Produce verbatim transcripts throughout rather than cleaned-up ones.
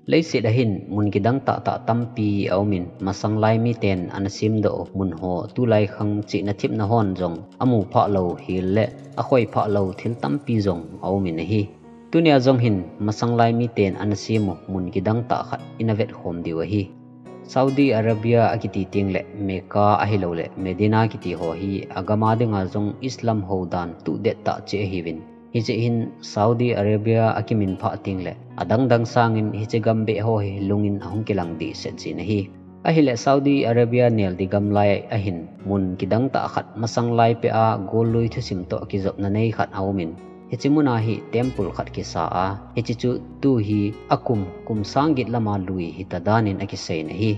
Leiset a hin mun kidang tahtah tampi a um in, masang lai miten ana semdoh u mun ho tulai khang chihna thepna hon jong amu phah lou hel le akhoi phah lou thil tampi jong a um in ahi. Tunia jong hin masang lai miten ana sem u mun kidang tah khat ina vetkhom diu ahi. Saudi Arabia akiti teng le Mecca ahilou le Medina kiti ho hi agam a dinga jong Islam houdan tuh det tah cheh ahiuvin, hiche hin Saudi Arabia akimin phah teng le adang dang sangin hiche gam beh ho hi lungin ahung kilang dehset jin ahi. Ahile Saudi Arabia neldi gam lai a hin mun kidang tah khat masang lai peh a gollui thusim toh kijopna nei khat a um in, hiche mun a hi temple khat kisa a, hiche chu tu hi akum, kum sang get lam a lui hita dan in akisei in ahi.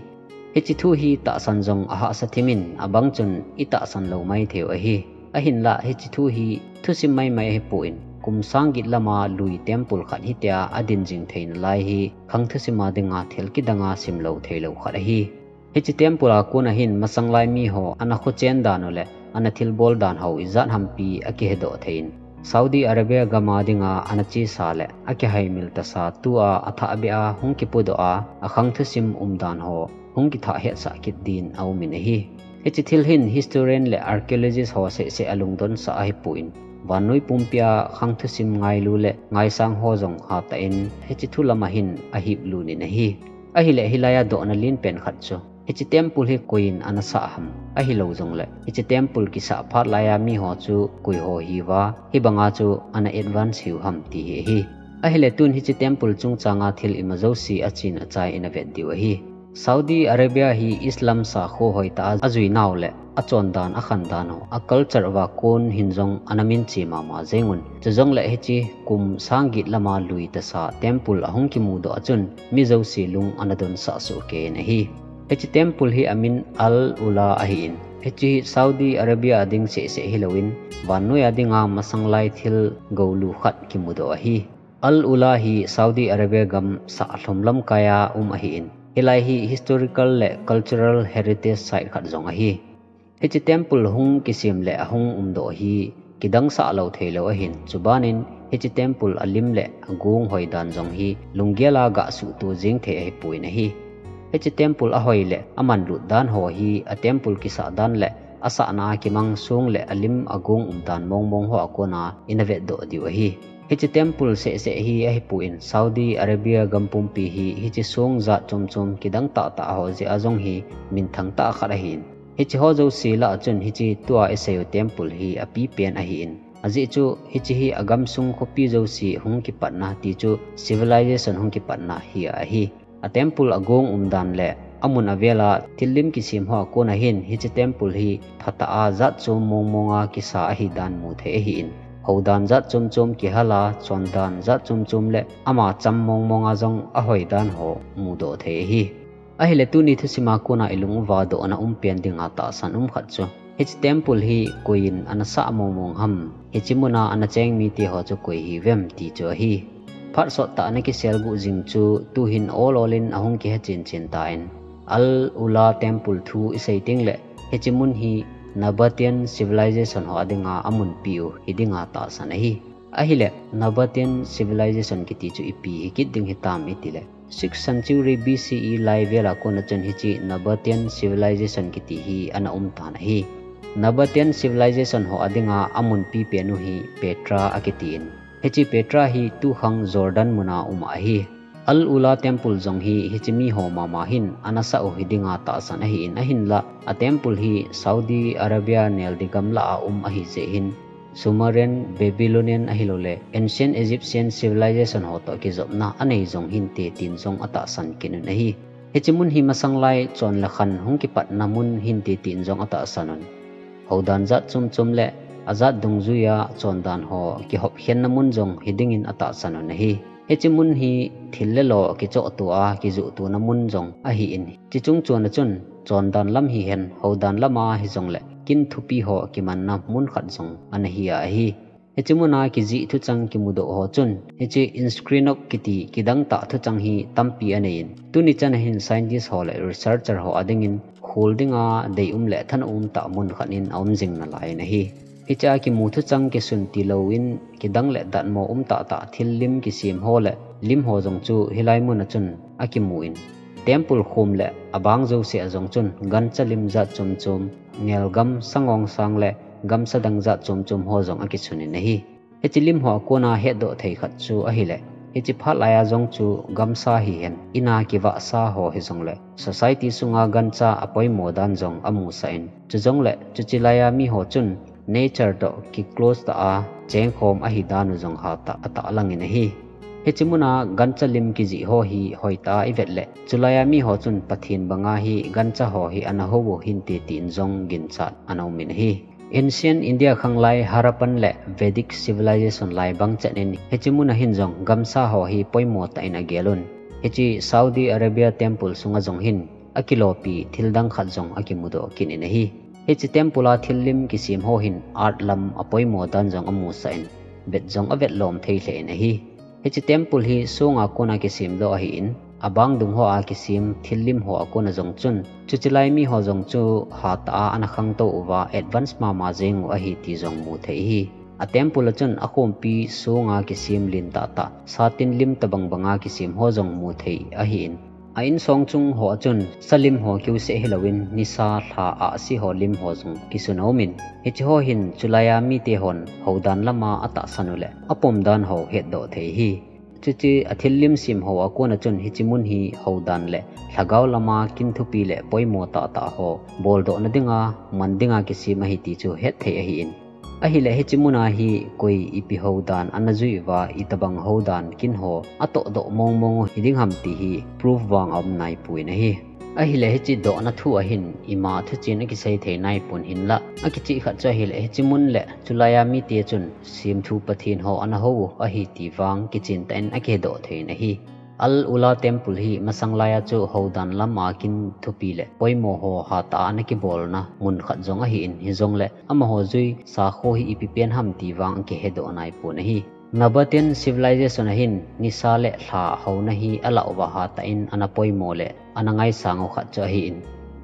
Hiche thu hi tahsan jong ahahsa thim in, abang chun itahsan lou maithei u ahi. Ahinlah hiche thu hi thusim maimai ahipon, kum sang get lam a lui temple khat hitia adin jing theina lai hi khang thusim a dinga thil kidang a simlou theilou khat ahi. Hiche temple a kon a hin masang lai mi ho ana khochen dan u le ana thilbol dan ho ijat hampi akihedoh thei in, Saudi Arabia gam a dinga ana chesa le akihaimil tasa tua athah beh a hung kipudoh a, akhang thusim umdan ho hung kithah hetsah kit din a um in ahi. Hiche thil hin historian le archaeologist ho seh seh alungdonsah ahipon, vannoi pumpi a khang thusim ngailu le ngaisang ho jong hatah in hiche thu lam a hin ahip lut in ahi. Ahile hilai a dohna lenpen khat chu, hiche temple hi koi in ana sah ham, ahilou jongle hiche temple kisah phat lai a mi ho chu koi ho hiuva, hibang a chu ana advance hiu ham ti hi ahi. Ahile tun hiche temple chungchang a thil ima jouse achin achai ina vet diu ahi. Saudi Arabia hi Islam sakho hoitah a ajui nau le achondan akhandan u, a culture uva kon hin jong ana minche mama jeng un. Chujongle hiche kum sang get lam a lui tasa temple ahung kimudoh a chun mi jouse lung ana donsah soh kei in ahi. Hiche temple hi amin Al Ula ahi in, hiche hi Saudi Arabia a ding seh seh hilou in, vannoi a dinga masang lai thil goulu khat kimudoh ahi. Al Ula hi Saudi Arabia gam sahlhom lamkai a um ahi in, hilai hi historical le cultural heritage site khat jong ahi. Hiche temple hung kisem le ahung umdoh hi kidang sah lou theilou ahin, chuban in hiche temple alim le agong hoidan jong hi lunggel a gasuhto jeng thei ahipon ahi. Hiche temple ahoi le amanlut dan ho hi a temple kisah dan le asahna a kimang song le alim agong umdan mong mong ho a kon a ina vetdoh diu ahi. Hiche temple seh seh hi ahipon, Saudi Arabia gam pumpi hi hiche song jat chom chom kidang tah tah ho jeh a jong hi minthang tah khat ahi in, hiche ho jouse lah a chun hiche tua isei u temple hi apipen ahi in, ajeh chu hiche hi agamsung khopi jouse hung kipatna ti chu civilization hung kipatna hi ahi. A temple agong umdan le amun avel a thil lim kisem ho a kon a hin hiche temple hi phatah a jat chom mong mong a kisa ahidan mu thei ahi in, houdan jat chom chom kihal a, chondan jat chom chom le ama cham mong mong a jong ahoidan ho mudoh thei ahi. Ahile tuni thusim a kon a ilung uva dohna umpen dinga tahsan um khat chu, hiche temple hi koi in ana sah mong mong ham, hiche mun a ana cheng mite ho chu koi hiuvem ti chu ahi. Phat sottah a ana kiselguh jing chu tuhin ol ol in ahung kihe chen chen tan, Al Ula temple thu isei teng le hiche mun hi Nabatean civilization ho a dinga amunpi u hi dinga tahsan ahi. Ahile Nabatean civilization kiti chu ipi hi kit ding hitam iti le, sixth century B C E lai vel a kon a chun hiche Nabatean civilization kiti hi ana um tan ahi. Nabatean civilization ho a dinga amunpi pen u hi Petra akiti in, hiche Petra hi tukhang Jordan mun a um ahi. Al Ula temple jong hi hiche mi ho mama hin ana sah u hi dinga tahsan ahi in, ahinlah a temple hi Saudi Arabia neldi gam lah a um ahi jeh hin Sumerian, Babylonian ahilou le Ancient Egyptian civilization ho toh kijopna anei jong hinte tin jong atahsan kit un ahi. Hiche mun hi masang lai chon le khan hung kipatna mun hinte tin jong atahsan un. Houdan jat chom chom le ajat dungjui a chondan ho kihopkhenna mun jong hi dingin atahsan un ahi. Hiche mun hi thil le lo kichohto a kijuhtona mun jong ahi in, hiche chungchon a chun chondan lam hihen, houdan lam a hijongle kin thupi ho kimanna mun khat jong ana hi a ahi. Hiche mun a kijih thucheng kimudoh ho chun hiche Inskrinok kiti kidang tah thucheng hi tampi anei in, tuni chan a hin scientist ho le researcher ho a dingin khol dinga deium le thanom tah mun khat in aum jing nalai in ahi. Hiche a kimu thucheng kisun tilou in kidang le datmo um tah tah thil lim kisem ho le lim ho jong chu hilai mun a chun akimu in, temple khom le abang jouse a jong chun gancha lim jat chom chom, ngelgam, sangongsang le gamsa dang jat chom chom ho jong akisun in ahi. Hiche lim ho a kona hetdoh thei khat chu ahile, hiche phat lai a jong chu gamsa hihen, ina kivahsa ho hijongle, society sunga gancha apoimo dan jong amusah in, chujongle, chuche lai a mi ho chun nature toh kiclose tah a chengkhom ahi dan u jong hatah a atahlang in ahi. Hiche mun a gancha lim kijih ho hi hoitah a ivet le, chulai a mi ho chun Pathen banga hi gancha ho hi ana hou u hinte tin jong ginchat ana um in ahi. Ancient India khanglai Harappan le Vedic civilization lai bang chet in hiche mun a hin jong gamsa ho hi poimo tah in agel un. Hiche Saudi Arabia temple sunga jong hin akilopi thil dang khat jong akimudoh kit in ahi. Hiche temple a thil lim kisem ho hin art lam apoimo dan jong amusah in, vet jong avet lom thei lheh in ahi. Hiche temple hi songa kona kisem doh ahin, abang dung ho a kisem thil lim ho a kona jong chun, chuche lai mi ho jong chu hatah a ana khangtou uva advance mama jeng u ahi ti jong mu thei ahi. A temple a chun akhompi songa kisem lentah tah, satin lim tabang banga kisem ho jong mu thei ahin, a insong chung ho a chun salim ho kiuseh hilouvin nisa, lha, ahsi ho lim ho jong kisun a um in, hiche ho hin chulai a mite hon houdan lama atahsan u le apom dan ho hetdoh thei ahi. Chuche a thil lim sem ho a kona chun hiche mun hi houdan le lhagao lama kin thupi le poimo tahtah ho boldohna dinga, man dinga kisem ahi ti chu hetthei ahin. Ahile hiche muna hi koi ipi houdan ana jui uva, itobang houdan kin ho atohdoh mongmong u hiding ham ti hi proof vang aum naipoi ahi. Ahile hiche dohna thu a hin ima thuchen akisei thei naipon, hinlah akichih khat chu ahile hiche mun le chulai a mite chun semthu Pathen ho ana hou u ahi ti vang kichen tah in akihedoh thei in ahi. Al-Ula Temple hi masang lai a chu houdan lama kin thupi le poimo ho hatah a ana kibolna mun khat jong ahin, hijongle amaho jui sakho hi ipi pen ham ti vang akihedoh naipon ahi. Nabatean Civilization a hin nisa le lha houna hi alah uva hatah in ana poimo le ana ngaisang u khat chu ahin.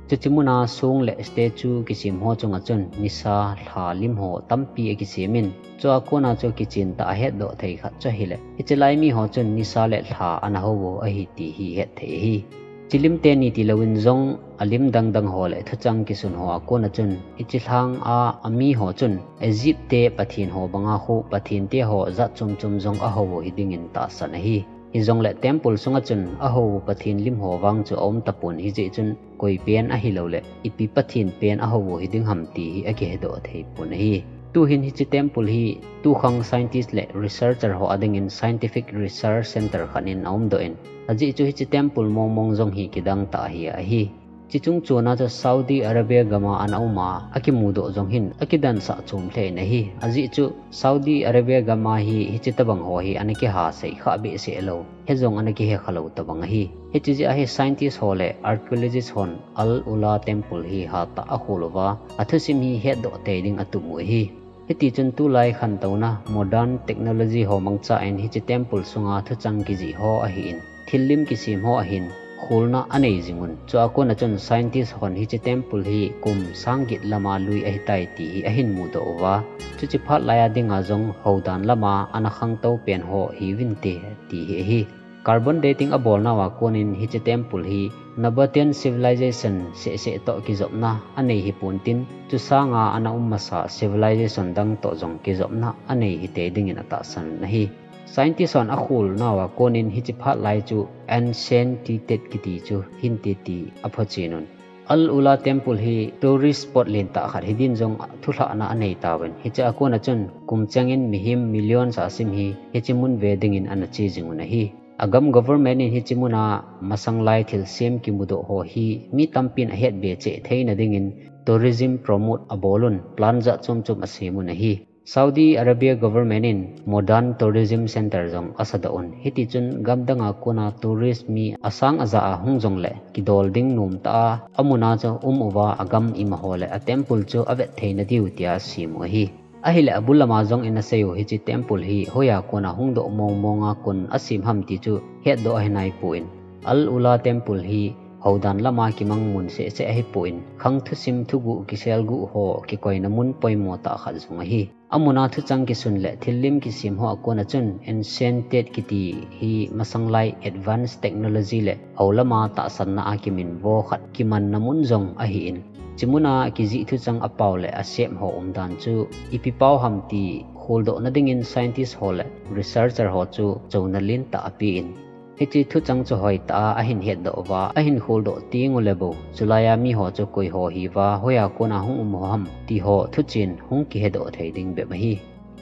Chuche muna song le statue kisem ho chunga chun nisa, lha, lim ho tampi akisem in, chua kona chu kichen tah a hetdoh thei khat chu ahile, hiche lai mi ho chun nisa le lha ana hou u ahi ti hi hetthei ahi. Hiche lim teni tilouvin jong alim dangdang ho le thuchang kisun ho a kona chun, hiche lhang a ami ho chun Egypt te Pathen ho banga khu Pathen te ho jat chom chom jong ahou u hiding in tahsan ahi. Hijongle temple sunga chun ahou u Pathen lim ho vang chu aum tapon, hijeh chun koi pen ahilouleh ipi Pathen pen ahou u hiding ham ti hi akihedoh theipon ahi. Tuhin hiche temple hi tukhang scientist le researcher ho adingin scientific research center khat in aumdoh in, ajeh chu hiche temple mongmong jong hi kidang tah hi ahi. Hiche chungchona chu Saudi Arabia gama ana um a, akimudoh jong hin akidansah chom lheh in ahi. Ajeh chu Saudi Arabia gama hi hiche tobang ho hi ana kiha sei kha behseh lou, he jong ana kihe kha lou tobang ahi. Hiche jeh a hi scientist ho le archaeologist hon Al-Ula Temple hi hatah a akhol uva, athusim hi hetdoh tei ding atum u ahi. Hitichun tulai khantouna modern technology ho mangcha in hiche temple sunga thuchang kijih ho ahin, thil lim kisem ho ahin, kholna anei jing un. Chua kona chun scientist hon hiche temple hi kum sang get lama lui ahitai ti hi ahin mudoh uva. Chuche phat lai a dinga jong houdan lama ana khangtou pen ho hiuvinte ti hi ahi. Carbon dating abolnauva konin hiche temple hi Nabatean Civilization sehseh toh kijopna anei hipontin, chu sanga ana um masa civilization dang toh jong kijopna anei hitei dingin atahsan ahi. Scientist hon akholnauva konin hiche phat lai chu Ancient Tibet kiti chu hinte ti aphochen un. Al-Ula Temple hi tourist spot lentah khat hidin jong thulhahna anei tauvin, hiche a kona chun kum chengin mihem millions a sim hi hiche mun ve dingin ana che jing un ahi. Agam government in hiche muna masang lai thilsem kimudoh ho hi mi tampin ahetbe cheh theina dingin tourism promote abol un, plan jat chom chom asem un ahi. Saudi Arabia government in modern tourism center jong asadoh un. Hitichun gamdanga kona tourist mi asang aja a hung jongle kidol ding nomtah a, amuna chu um uva agam imaho le a temple chu avet theina diu tia asem u ahi. Ahile abul lama jong in asei u hiche temple hi hoiya kona hungdoh mongmonga kon asem ham ti chu hetdoh ahi naipon. Al-Ula Temple hi houdan lama kimang mun sehseh ahipon, khang thusim thuguh kiselguh ho kikoina mun poimo tah khat jong ahi. Amuna thuchang kisun le thillim kisem ho a kona chun Ancient State kiti hi masanglai advanced technology le houlama tahsanna a kiminvo khat kimanna mun jong ahin, hiche muna kijih thuchang apao le asem ho umdan chu ipi pao ham ti kholdohna dingin scientist ho le researcher ho chu chouna lentah apen. Hiche thuchang chu hoitah a ahin hetdoh uva, ahin kholdoh teng uleh bou, chulai a mi ho chu koi ho hiuva, hoiya kona hung um ho ham ti ho thuchen hung kihedoh thei ding bep ahi.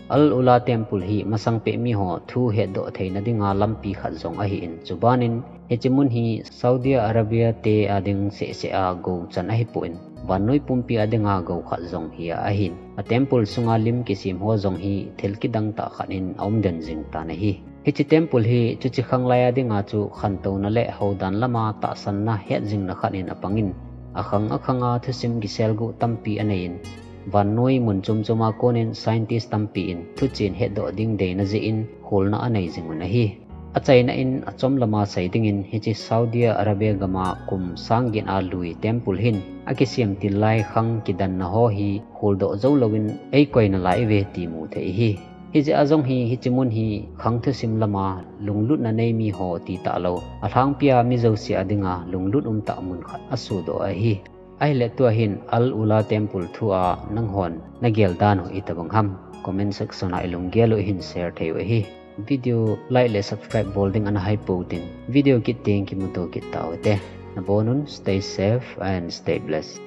Al-Ula Temple hi masangpeh mi ho thu hetdoh theina dinga lampi khat jong ahin, chubanin hiche mun hi Saudi Arabia te a ding sehseh a gou chan ahipon, vannoi pumpi a dinga gou khat jong hi ahin, a temple sunga lim kisem ho jong hi thil kidang tah khat in aum den jing tan ahi. Hiche temple hi chuche khanglai a dinga chu khantouna le houdan lama tahsanna hetjingna khat in apangin, akhang akhanga thusim kiselguh tampi aneiyin, vannoi mun chom choma konin scientist tampi in thuchen hetdoh ding deina jeh in kholna anei jing un ahi. Achaina in achom lama sei dingin hiche Saudi Arabia gama kum sang get a lui temple hin akisem til lai khang kidanna ho hi kholdoh jou louvin eikoi nalai uve ti mu thei ahi. Hijeh a jong hi hiche mun hi khang thusim lama lunglutna nei mi ho ti talou, alhangpia mi jouse a dinga lunglut umtah mun khat asohdoh ahi. Ahileh tua hin Al-Ula Temple thua nanghon nagel dan u itobang ham, comment section a ilunggel u ihin share thei u ahi. Video like le subscribe bol ding ana haipou tin, video kit teng kimuto kit taute. Nabonun, stay safe and stay blessed.